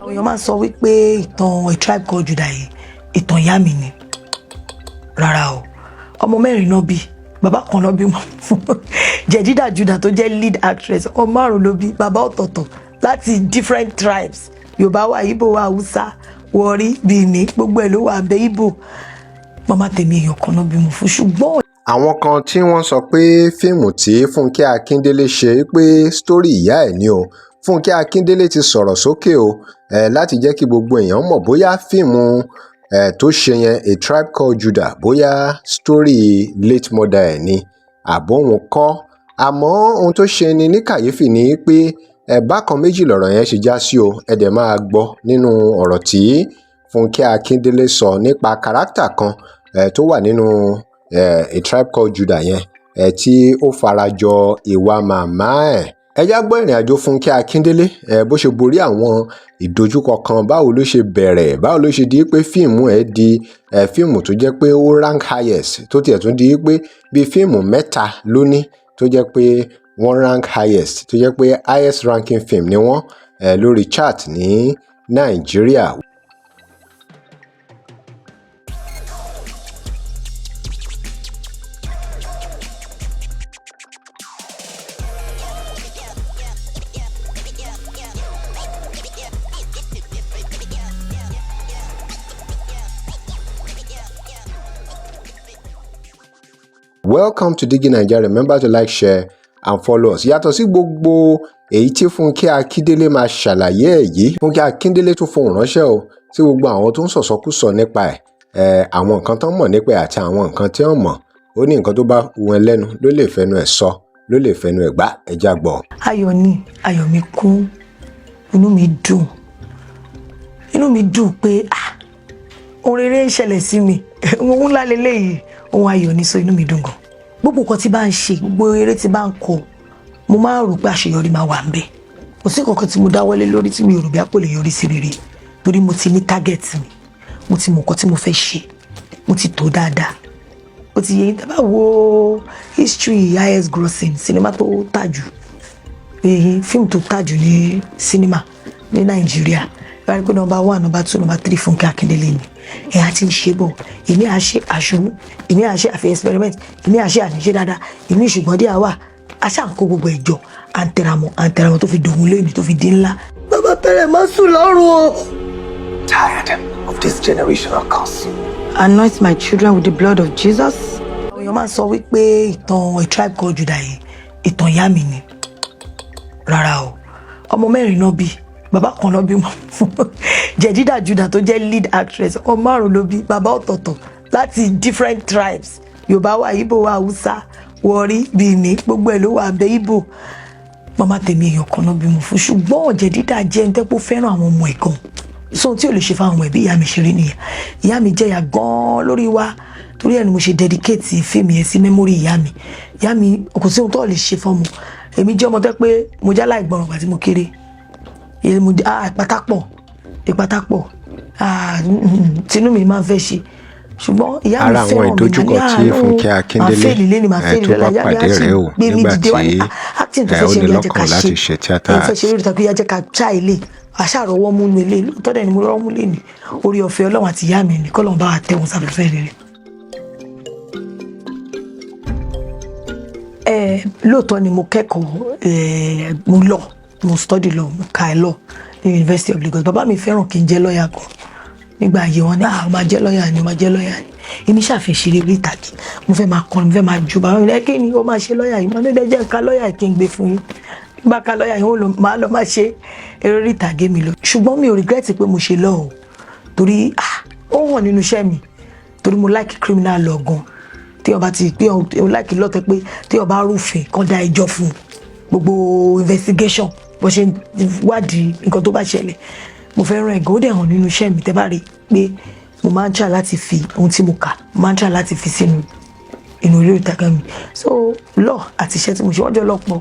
Àwọn èèyàn máa ń sọ wípé ìtàn A Tribe Called Judah yìí, ìtàn ìyá mi ni. Rárá o, ọmọ mẹ́rin náà bí, bàbá kan náà bí wọn fún. Jẹ̀dídà Judah tó jẹ́ lead actress, ọmọ márùn ló bí, bàbá ọ̀tọ̀ọ̀tọ̀ láti different tribes. Yorùbá wà, Ìgbò wà, Haúsá, Warri, Benin, gbogbo ẹ̀ ló wà bẹ́ẹ̀. Ìgbò, màmá tèmi, èèyàn kan náà bí wọn fún, ṣùgbọ́n Àwọn kan tí wọ́n sọ pé fíìmù tí Fúnkẹ́ Akíndélé ṣe pé story ìyá ẹ̀ ni o. Fúnkẹ́ Akíndélé ti sọ̀rọ̀ sókè o láti jẹ́ kí gbogbo èèyàn mọ̀ bóyá fíìmù tó ṣe yẹn, A Tribe Called Judah, bóyá story late mother ẹ̀ ni àbóhun kọ́. Àmọ́ ohun tó ṣe ni ní kàyéfì ni pé bákan méjì lọ̀rọ̀ yẹn ṣe já sí o. Ẹ dẹ̀ máa gbọ́ nínú ọ̀rọ̀ tí Fúnkẹ́ Akíndélé sọ nípa character kan tó wà nínú A Tribe Called Judah yẹn tí ó farajọ ìwà màmá ẹ̀. Ẹ já gbọ́ ìrìn àjò Fúnkẹ́ Akíndélé, bó ṣe borí àwọn ìdojúkọ kan, báwo ló ṣe bẹ̀rẹ̀, báwo ló ṣe di pé fíìmù ẹ̀ di fíìmù tó jẹ́ pé ó rank highest, tó tiẹ̀ tún di pé bíi fíìmù mẹ́ta ló ní tó jẹ́ pé wọ́n rank highest, tó jẹ́ pé highest ranking film ni wọ́n lórí chart ní Nàìjíríà. Welcome to Digi Naija. Remember to like, share and follow us. Yàtọ̀ sí gbogbo èyí tí Fúnkẹ́ Akíndélé máa ṣàlàyé ẹ̀ yìí, Fúnkẹ́ Akíndélé tún fohùn ránṣẹ́ o sí gbogbo àwọn tó ń sọ̀sọ́kùsọ nípa ẹ̀, àwọn nǹkan tó ń mọ̀ nípa ẹ̀ àti àwọn nǹkan tí wọ́n mọ̀. Ó ní nǹkan tó bá wọn lẹ́nu ló lè fẹnu ẹ̀ sọ, ló lè fẹnu ẹ̀ gbá. Ẹ já gbọ́. Ayọ̀ ni, ayọ̀ mi kún, inú mi dùn, inú mi dùn pé, ah, ohun rere ń ṣẹlẹ̀ sí mi, ohun ńlá leléyìí, ohun ayọ̀ ni. So inú mi dùn gan. Gbogbo nǹkan tí bá ń ṣe, gbogbo eré tí bá ń kọ, mo máa ń rò pé àṣeyọrí máa wà ń bẹ̀. Kò sí nǹkan tí mo dáwọ́lé lórí tí mi ò rò bí àpò lè yọrí sí rere, torí mo ti ní target mi, mo ti mọ nǹkan tí mo fẹ́ ṣe, mo ti tó dáadáa. Ó ti yẹ yín. Tẹ́ bá wo history highest grossing sinimá tó tà jù, èyí fíìmù tó tà jù ní sinimá ní Nàìjíríà, wọ́n á rí pé number one, number two, number three, Fúnkẹ́ Akíndélé ni. Ẹ̀ á ti ń ṣe bọ̀. Èmi à ṣe àṣùwọ̀n, èmi à ṣe àfi experiment, èmi à ṣe àníṣe dáadáa, èmi ṣùgbọ́n díẹ̀ wà aṣá ń kó gbogbo ẹ̀jọ̀, à ń tẹra mọ́, à ń tẹra mọ́, tó fi dòun lónìí, tó fi di ńlá. Bàbá bẹ̀rẹ̀ má sùn lọ́rùn o. Tired of this generational curse. Anoint my children with the blood of Jesus. Àwọn èèyàn máa ń sọ wípé ìtàn A Tribe Called Judah yìí, ìtàn ìyá mi ni. Rárá o, ọmọ mẹ́rin náà bí, bàbá kan náà bí wọn fún. Jẹ̀dídà Judah tó jẹ́ lead actress, ọmọ márùn ló bí, bàbá ọ̀tọ̀ọ̀tọ̀ láti different tribes. Yorùbá wà, Ìgbò wà, Haúsá, Warri, Benin, gbogbo ẹ̀ ló wà bẹ́ẹ̀. Ìgbò, màmá tèmi, èèyàn kan náà bí wọn fún, ṣùgbọ́n Jẹ̀dídà jẹ́ ẹni tẹ́pọ̀ fẹ́ràn àwọn ọmọ ẹ̀ gan. So ohun tí ò lè ṣe fáwọn ọmọ ẹ̀, bí ìyá mi ṣe rí nìyẹn. Ìyá mi jẹ́yà gan-an lórí wa, torí ẹ̀ ni mo ṣe dedicate fíìmù yẹn sí memory ìyá mi. Ìyá mi, kò sí ohun tó lè ṣe fọ́mọ. Èmi jẹ́ ọmọ tẹ́ pé mo jẹ́ aláìgbọràn gbà tí mo kéré. Èyí mo, ah, ìpátá pọ̀, ìpátá pọ̀, ah, tinú mi máa ń fẹ́ ṣe, ṣùgbọ́n ìyá mi Ara àwọn fẹ́ràn mi. ìdojúkọ Màá tí ní Fúnkẹ́ àánú, màá Akíndélé fail lé ní, màá fail tó bá lọ́la. Ìyá mi pàdé á sì rẹ̀ o gbé mi nígbà dìde tí wá ní, "Ah, acting tó fẹ́ ó ṣe ní ní ẹ jẹ́ ká lọ́kàn ṣe láti ṣe tíátà. Ẹ fẹ́ ṣe lórí ìtàkùn, ìyá jẹ́ ká ṣá ilé àṣàròwọ́ múnú ilé." Lóòótọ́ dẹ̀ ni mo rọ́wọ́ mú lé ní orí ọ̀fẹ́ Ọlọ́run àti ìyá mi ní kọ́lọ́run bá wa tẹ̀ wọ́n sáfẹ́fẹ́ rere. Ẹ lóòótọ́ ni mo kẹ́kọ̀ọ́, ẹ mo lọ, mo study law, mo ka ẹ law ní University of Lagos. Bàbá mi fẹ́ràn kí n jẹ́ lọ́ọ̀yà gan nígbà ayé wọn ní, "Ah, ó máa jẹ́ lọ́ọ̀yà ni, ó máa jẹ́ lọ́ọ̀yà ni." Èmi ṣàfẹ́ ṣeré orí ìtàgé, mo fẹ́ máa kọrin, mo fẹ́ máa jó. Bàbá mi ní, "Kí ni ó máa ṣe lọ́ọ̀yà yìí?" Mo ní, "Jẹ́ nǹkan lọ́ọ̀yà kí n gbé fún yín bá ka lọ́ọ̀yà yìí, ó lọ máa lọ máa ṣe eré orí ìtàgé mi lọ." Ṣùgbọ́n mi ò regret pé mo ṣe law o, torí, ah, ó hàn nínú iṣẹ́ mi, torí mo like criminal law gan. Tí ọba ti pé o like lọ́tẹ̀ pé tí ọba rúfin kan dá ẹjọ́ fún gbogbo investigation, bó ṣe ń wádìí nǹkan tó bá ṣẹlẹ̀, mo fẹ́ràn ẹ̀ gan. Ó dẹ̀ hàn nínú iṣẹ́ mi. Tẹ́ bá rí i pé mo máa ń try láti fi ohun tí mo kà, mo máa ń try láti fi sínú inú eré ìtàgé mi. So law àti iṣẹ́ tí mo ṣe, wọ́n jọ lọ́pọ̀,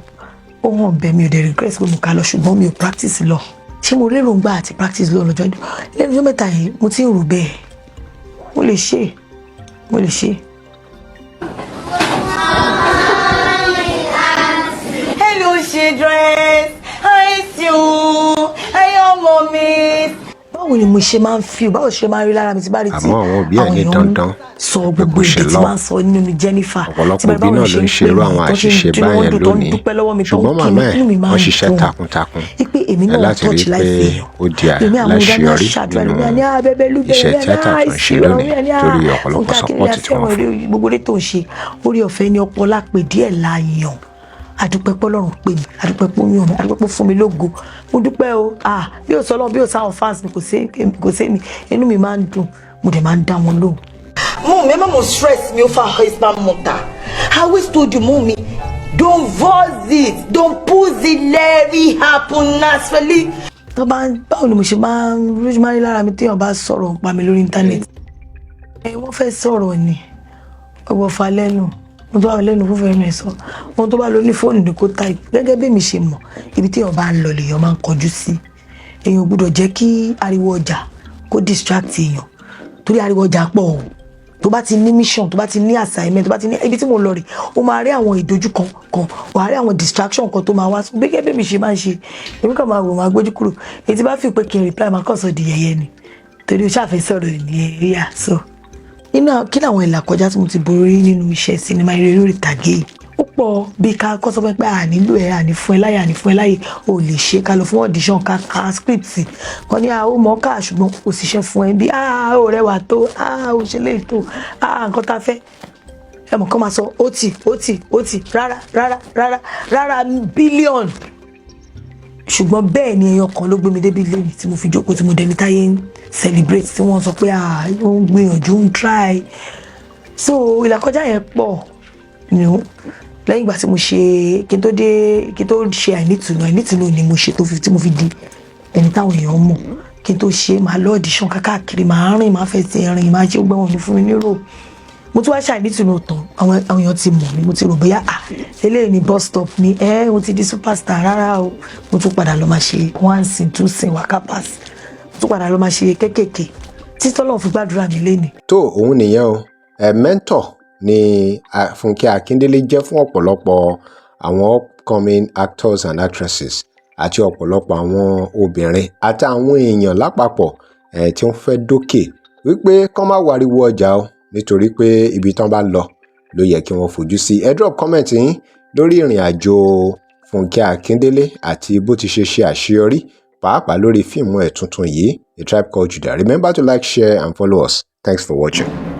ó hàn bẹ́ẹ̀. Mi ò dẹ̀ regret pé mo kà lọ, ṣùgbọ́n mi ò practice law. Ṣé mo lérò ń gbà àti practice law lọ́jọ́ lẹ́nu ọjọ́ mẹ́ta yìí? Mo ti ń rò bẹ́ẹ̀. Mo lè ṣe, mo lè ṣe. Hello, children. Hi, Sue. Hi, ọmọ Promise. Báwo ni mo ṣe máa ń feel? Báwo ṣe máa ń rí lára mi tí bá rí tí Àmọ́ àwọn òbí ẹ̀ àwọn ní èèyàn ń dandan sọ pé gbogbo kó ṣe èdè tí law. máa ń sọ nínú Jennifer, tí Ọ̀pọ̀lọpọ̀ bá rí òbí báwo náà ni ló ṣe ń ń ṣe pè irú mí, àwọn tó ṣe ń àṣìṣe dúró, báyẹn tó ń lónìí, dúpẹ́ lọ́wọ́ mi, tó ń ṣùgbọ́n kí mi, màmá ẹ̀ inú mi máa wọ́n ń ṣiṣẹ́ dùn takuntakun wípé èmi ẹ náà láti rí touch i pé life èèyàn. ó di Èmi àwọn ìdáná aláṣeyọrí ṣàdúrà, nínú ẹlòmíà ní abẹ́bẹ́ lúbẹ̀, iṣẹ́ ẹlòmíà ní tíátà tó ń ṣe àìsí, lónìí ẹlòmíà ní torí ọ̀pọ̀lọpọ̀ Fúnkẹ́ support Akíndélé tí wọ́n afẹ́ràn fún. eré, gbogbo eré tó ń ṣe, orí ọ̀fẹ́ ní ọpọlọ pé díẹ̀ la yàn. Adúpẹ́ pé Ọlọ́run pè mí, adúpẹ́ pé ó yàn mí, adúpẹ́ pé ó fún mi lógo. Mo dúpẹ́ o. Ah, bí o sọ Ọlọ́run, bí o sáwọn fans mi, kò sí, kò sí mi. Inú mi máa ń dùn, mo dẹ̀ máa ń dá wọn lóhùn. Mummy, ẹ má mo stress me over husband matter. I always told you, Mummy, don't force it, don't push it, let it happen naturally. Tó bá ń, báwo ni mo ṣe máa ń rí, máa ń rí lára mi téèyàn bá sọ̀rọ̀ pa mi lórí íńtánẹ́ẹ̀tì? Ẹ wọ́n fẹ́ sọ̀rọ̀ ni ọwọ́ fa lẹ́nu, ohun tó bá lẹ́nu fúnfẹ́ ẹnu ẹ̀ sọ, ohun tó bá lọ ní fóònù ní kó type. Gẹ́gẹ́ bí èmi ṣe mọ̀, ibi téèyàn bá ń lọ lèèyàn máa ń kọjú sí. Èèyàn ò gbọ́dọ̀ jẹ́ kí ariwo ọjà kó distract èèyàn, torí ariwo ọjà pọ̀ o. Tó bá ti ní mission, tó bá ti ní assignment, tó bá ti ní ibi tí mo lọ rè, ó máa rí àwọn ìdojúkọ kan, wàá rí àwọn distraction kan tó máa wá. Sọ gẹ́gẹ́ bí èmi ṣe máa ń ṣe, èmi kàn máa wò, máa gbójú kúrò. Èyí tí bá fi pé kí n reply, máa kàn sọ di yẹ̀yẹ́ ni, torí o ṣàfẹ́ sọ̀rọ̀ ní area. So nínú kí làwọn ìlà kọjá tí mo ti borí nínú iṣẹ́ sinimá eré lórí ìtàgé yìí, ó pọ̀. Bí ká kọ́ sọ fún ẹ pé à nílò ẹ, à ní fún ẹ láyè, à ní fún ẹ láyè, ò lè ṣe. Ká lọ fún audition, ká ka script kan ní a ó mọ̀ ká, ṣùgbọ́n kò síṣẹ́ fún ẹ, bí a ò rẹwà tó, a ò ṣe lè tó a nǹkan tá a fẹ́. Ẹ mọ̀ kọ́ máa sọ ó tì, ó tì, ó tì, rárá, rárá, rárá, rárá, bílíọ̀nù. Ṣùgbọ́n bẹ́ẹ̀ ni, ẹyọ kan ló gbé mi débi lẹ́yìn tí mo fi jókòó, tí mo dẹni táyé ń celebrate, tí wọ́n sọ pé ah, ó ń gbìyànjú, ń try. So ìlàkọjá yẹn pọ̀ lẹ́yìn ìgbà tí mo ṣe, kí n tó dé, kí n tó ṣe Àìnítùnú. Àìnítùnú ni mo ṣe tó fi tí mo fi di ẹni táwọn èèyàn mọ̀. Kí n tó ṣe, màá lọ audition káàkiri, màá rìn, màá fẹsẹ̀ rìn, màá ṣe gbọ́n, wọn ní fún mi nírò. Mo tún wá ṣe Àìnítùnú tán, àwọn èèyàn ti mọ̀ mí. Mo ti rò bóyá ah, eléyìí ni bus stop ni ẹ, mo ti di superstar. Rárá o, mo tún padà lọ máa ṣe one scene, two scene, waka pass. Mo tún padà lọ máa ṣe kéékèèké títí Ọlọ́run fi gbàdúrà mi lénìí. Tó òun nìyẹn o. Ẹ mentor ni Fúnkẹ́ Akíndélé jẹ́ fún ọ̀pọ̀lọpọ̀ àwọn upcoming actors and actresses àti ọ̀pọ̀lọpọ̀ àwọn obìnrin àti àwọn èèyàn lápapọ̀ ẹ̀ tí wọ́n fẹ́ dókè, wípé kán má wariwo ọjà o, nítorí pé ibi tán bá lọ ló yẹ kí wọ́n fojú sí. Ẹ drop comment yín lórí ìrìn àjò Fúnkẹ́ Akíndélé àti bó ti ṣe ṣe àṣeyọrí, pàápàá lórí fíìmù ẹ̀ tuntun yìí, A Tribe Called Judah. Remember to like, share and follow us. Thanks for watching.